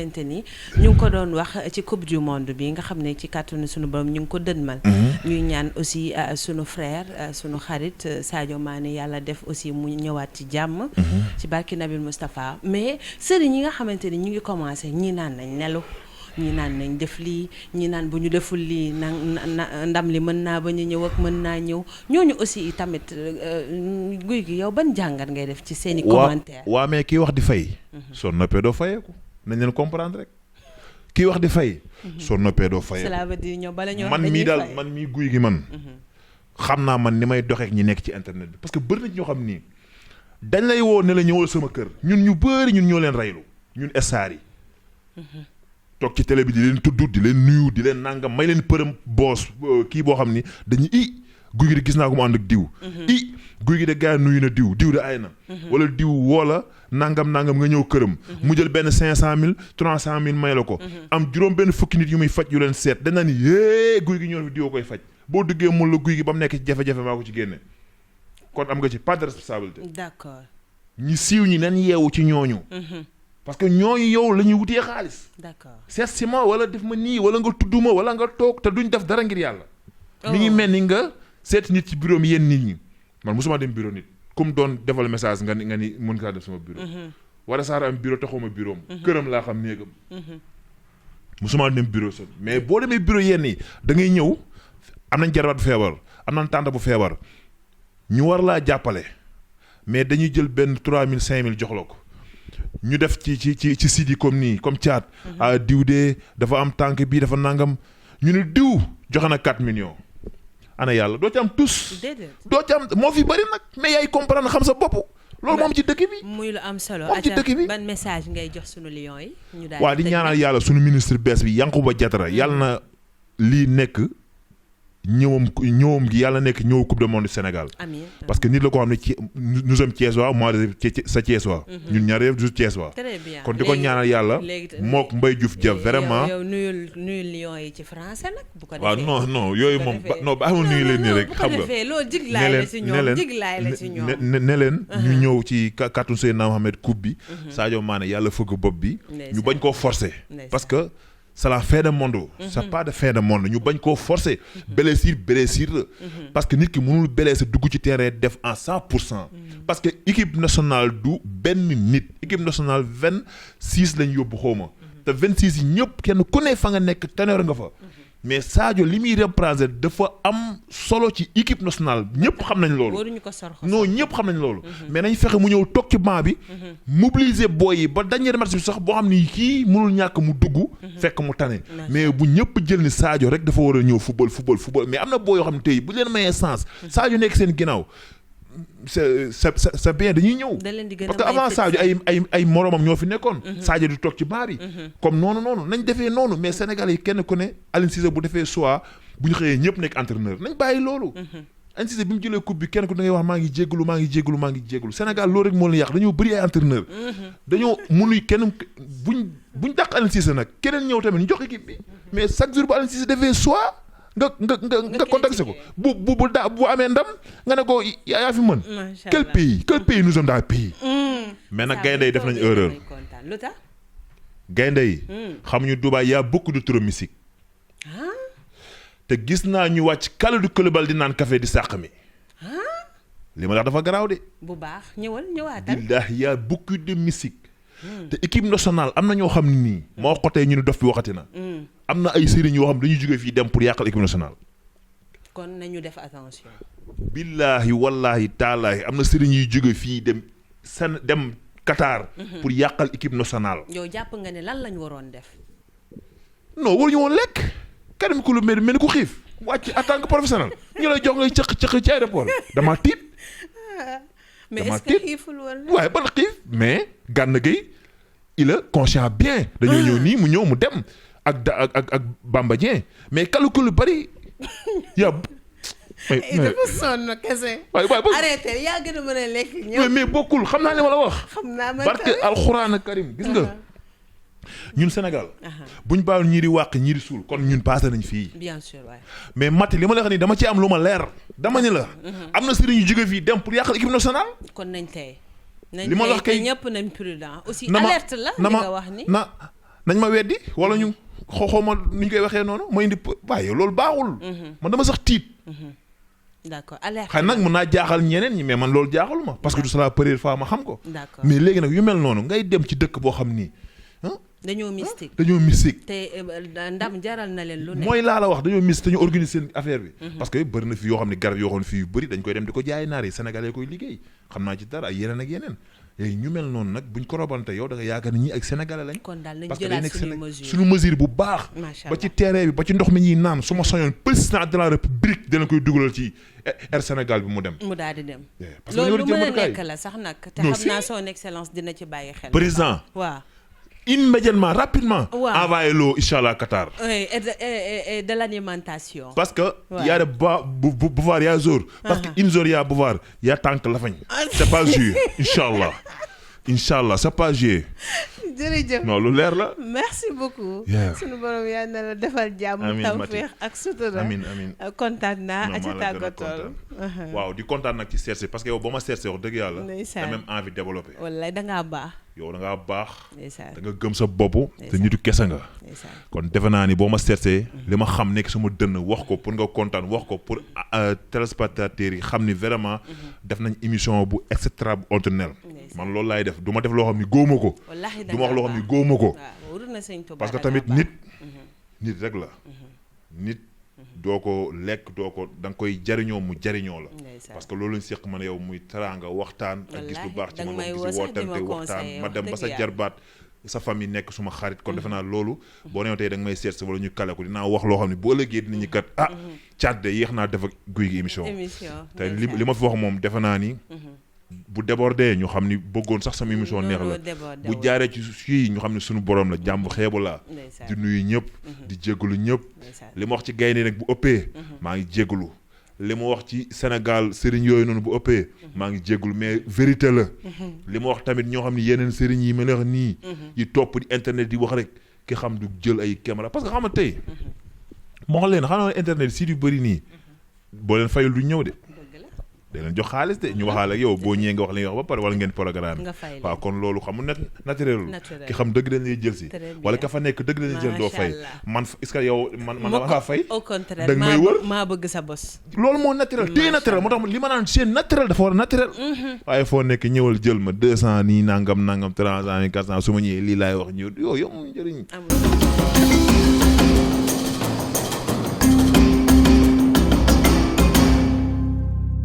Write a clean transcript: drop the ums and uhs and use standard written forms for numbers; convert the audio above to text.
xamante ni ñu ngi ko doon wax ci coupe du monde bi nga xam ne ci kàttanu sunu borom ñu ngi ko dënmal. ñuy ñaan aussi sunu frère sunu xarit Sadio Mané yàlla def aussi mu ñëwaat ci jàmm. ci barki Nabil Moustapha mais sëriñ yi nga xamante ni ñu ngi commencé ñii naan nañ nelu ñii naan nañ def lii ñii naan bu ñu deful lii ndam li mën naa ba ñu ñëw ak mën naa ñëw ñooñu aussi tamit guy gi yow ban jàngat ngay def ci seeni commentaire waa mais kii wax di fay soo noppee doo fayeeku nañ leen comprendre rek kii wax di fay soo noppee doo fayeeku cela veut dire ñoom bala ñoo man mii daal man mii guy gi man xam naa man ni may doxeek ñi nekk ci internet bi parce que bëri na ñoo xam nii dañ lay woo ne la ñëwal sama kër ñun ñu bëri ñun ñoo leen reylu ñun estaar yi toog ci télé bi di leen tudd di leen nuyu di leen nangam may leen përëm boos kii boo xam ni dañuy guy gi de gis naa ko mu ànd ak diw guy gi de gars nuyu na diw de ay na wala diw woo la nangam nga ñëw këram mu jël benn 500,000 300,000 may la ko am juróom benn fukki nit yu muy faj yu leen seet dañ naa ni guy gi ñoo fi diw koy faj boo duggee mun la guy gi ba mu nekk ci jafe-jafe maa ko ci génne kon am nga ci pas de responsabilité. D'accord. ñi siiw ñi nañ yeewu ci ñooñu parce que ñooñu yow la ñuy wutee xaalis. D'accord. seet si ma wala def ma nii wala nga tudd ma wala nga toog te duñ def dara ngir yàlla. mi ngi mel ni nga seet nit ci bureau mi yéen nit ñi man mosuma dem bureau nit comme doon defal message nga ni mën kaa def sama bureau. wala saara am bureau taxaw ma bureau am. këram laa xam néegam. mosuma dem bureau sax mais boo demee bureau yenn yi da ngay ñëw am nañ jarbaat bu feebar am nañ tànta bu feebar ñu war laa jàppale mais dañuy jël benn 3,000 5,000 jox la ko. ñu def ci site yi comme nii comme caat diw de dafa am tànk bii dafa nangam ñu ne diw joxe na 4 millions ana yàlla doo ci am tus doo ci am moo fi bëri nag mais yaay comprendre xam sa bopp loolu moom ci dëkk bi muy lu am solo moom ci dëkk bi ban message ngay jox sunu lions yi ñu daal waa di ñaanal yàlla sunu ministre bees bi Yankhoba Diattara yàlla na lii nekk ñëwam gi yàlla nekk ñëw coupe du monde du Sénégal. Amiin. parce que nit la ko xam ne ci nous sommes Thiessois moi sa Thiessois. ñun ñaar yëpp du Thiessois. très bien kon di ko ñaanal yàlla. mook Mbaye Diouf Dia vraiment. yow nuyul Lions yi ci français nag. bu ko defee waaw non yooyu moom non ba amul nuyu leen nii rek. xam nga bu ko defee loolu jiglaay la ci ñoom jiglaay la ci ñoom. ne leen ñu ñëw ci kàttanu Seydina Mohamed coupe bi. Sadio Mané yàlla fëgg bopp bi. ñu bañ koo forcer. parce que. c'est la fin de monde. c'est pas de fin de monde ñu bañ koo forcer. blessure la. parce que nit ki mënul blessé dugg ci terrain def en 100%. parce que équipe nationale du benn nit équipe nationale 26 lañ yóbbu xawma te 26 yi ñëpp kenn ku ne fa nga nekk ténor nga fa. mais Sadio li muy représenter dafa am solo ci équipe nationale ñëpp xam nañ loolu. waruñu ko sor non ñëpp xam nañ loolu. mais nañ fexe mu ñëw toog ci banc bi. mobiliser booy yi ba dernier match bi sax boo xam ni kii mënul ñàkk mu dugg. fekk mu tane. mais bu ñëpp jël ni Sadio rek dafa war a ñëw football mais am na boo yoo xam ne tey bu leen mayee sens. Sadio nekk seen ginnaaw. c'est bien dañuy ñëw. parce que avant Sadio ay moromam ñoo fi nekkoon. Sadio di toog ci baar yi. comme noonu nañ defee noonu mais Sénégal yi kenn ku ne Aliou Cissé bu defee choix bu ñu xëyee ñëpp nekk entraîneur nañ bàyyi loolu. Aliou Cissé bi mu jëlee coupe bi kenn ku da ngay wax maa ngi jéggalu Sénégal loolu rek moo leen yàq dañoo bëri ay entraîneur. dañoo mënuy kenn buñ dàq Aliou Cissé nag keneen ñëw tamit ñu jox équipe bi mais chaque jour bu Aliou Cissé defee choix. nga contacté ko bu amee ndam nga ne ko yaa fi mën. quel pays nous sommes dans le pays. mais nag gaynde yi def nañu erreur. lu tax. gaynde yi. xamuñu Dubaï y a beaucoup de tours mystiques. te gis naa ñu wàcc Kalidou Koulibaly di naan café di sàq mi. li ma wax dafa garaaw de. bu baax ñëwaatal. billahi y a beaucoup de mystique. te équipe nationale am na ñoo xam ne nii. moo xotee ñu ne dof bi waxati na. am na ay sëriñ yoo xam dañuy jógee fii dem pour yàqal équipe nationale. kon nañu def attention. billaahi wallaahi taalaahi am na sëriñ yuy jóge fii dem Qatar. pour yàqal équipe nationale. yow jàpp nga ne lan lañu waroon def. non waruñu woon lekk. Karim Koulou mel ni ku xiif wàcc en tant que professionnel ñu lay jox ngay cëq ci aéroport damaa tiit. mais est-ce que xiiful woon waaye ban xiif mais Gana Gueye il est conscient bien. dañoo ñëw nii mu ñëw mu dem. ak Bamba Dieng mais Kalidou bari yaa. dafa sonn kese. waay arrêté yaa gën a mën a lekk ñëw. mais bokkul xam naa li ma la wax. xam naa man parce que alxuraan Karim gis nga. ñun Sénégal. buñ bàyyi ñii di wàq ñii di suul kon ñun passé nañ fii. bien sûr waay. mais Mati li ma la wax nii dama ci am lu ma leer. dama ni la. am na sëriñ yu jóge fii dem pour yàqal équipe nationale. kon nañ tey. li ma la wax kay ñëpp nañ prudent aussi alerte la li nga wax ni nañ ma weddi wala ñu xaw ma ni ñu koy waxee noonu ma indi waaye loolu baaxul. man dama sax tiit. d'accord alerte xëy nag mun naa jaaxal ñeneen ñi mais man loolu jaaxalu ma parce que du c'est la première fois ma xam ko. d'accord mais léegi nag yu mel noonu ngay dem ci dëkk boo xam ni dañoo mystique. te ndam jaral na leen lu ne. mooy laa la wax dañoo mystique dañoo organiser seen affaire bi. parce que bëri na fi yoo xam ne garab yoo xam ne fii yu bëri dañ koy dem di ko jaay naar yi sénégalais koy liggéey xam naa ci dara ay yeneen ak yeneen léegi ñu mel noonu nag buñ ko robante yow da nga yaakaar ni ñii ak sénégalais lañ. kon daal nañ parce que day jëlaat nekk suñu mesure bu baax. ba ci terrain bi ba ci ndox mi ñuy naan su ma soñoon président de la république dina koy dugalal ci Air Sénégal bi mu dem. mu daal di dem. parce que loolu lu mën a nekk la sax nag. te xam naa son excellence dina ci bàyyi xel. président waaw. immédiatement rapidement. waaw envoyé loo incha allah Qatar. oui et de l'alimentation. parce que y a de bouffoir y a jour. parce que une jour y a bouffoir y a tànk lafañ. c'est pas joué incha allah c'est pas joué. jërëjëf non lu leer la. merci beaucoup. sunu borom yaa na la defal jàmm. tawfeex ak sutura. amiin kontaan naa ak ci tàggatool. waaw di kontaan nag ci seet parce que yow ba ma seet wax dëgg yàlla. ndeysaan da même envie développer. wallaay da ngaa baax. yow da ngaa baax. ndeysaan da nga gëm sa bopp. te nitu kese nga. kon defe naa ni boo ma seetsee. li ma xam nekk sama dënn wax ko pour nga kontaan wax ko pour téléspectateurs yi xam ni vraiment. def nañ émission bu extraordinaire. man loolu laay def du ma def loo xam ni góoma ko. du ma wax loo xam ni góoma ko. parce que tamit nit rek la. nit doo ko lekk doo ko da nga koy jariñoo mu jariñoo la. parce que loolu lañ seq man yow muy teraanga waxtaan. ak gis lu baax ci man gis wootante waxtaan ma dem ba sa jarbaat sa famille nekk suma xarit kon defe naa loolu. boo nee tey da nga may seet si wala ñu kale ko dinaa wax loo xam ne bu ëllëgee dinañu kat caat de yéex naa def ak guy gi émission. te li ma fi wax moom defe naa ni. bu débordé ñu xam ni bëggoon sax sama émission neex la bu jaaree ci fii ñu xam ne suñu borom la jàmm xeebu laa di nuyu ñëpp di jégalu ñëpp li ma wax ci gaynde nag bu ëppee maa ngi jégalu li ma wax ci Sénégal sëriñ yooyu noonu bu ëppee maa ngi jégalu mais vérité la li ma wax tamit ñoo xam ne yeneen sëriñ yi ma la wax nii yi topp di internet di wax rek ki xam du jël ay caméra parce que xam nga tey moo xam leen xam nga internet si du bëri nii boo leen fayul du ñëw de da leen jox xaalis de ñu waxaale ak yow boo ñëwee nga wax li nga wax ba pare wala ngeen programme waaw kon loolu xam nga naturel ki xam dëgg dañ lay jël si wala ka fa nekk dëgg dañ lay jël doo fay man est-ce que yow man dama kaa fay au contraire da nga may wër maa bëgg sa bos loolu moo naturel téye naturel moo tax li ma naan c'est naturel dafa war a naturel waaye foo nekk ñëwal jël ma 200 nii nangam 300 400 su ma ñëwee lii laay wax ñëw yow mu njëriñ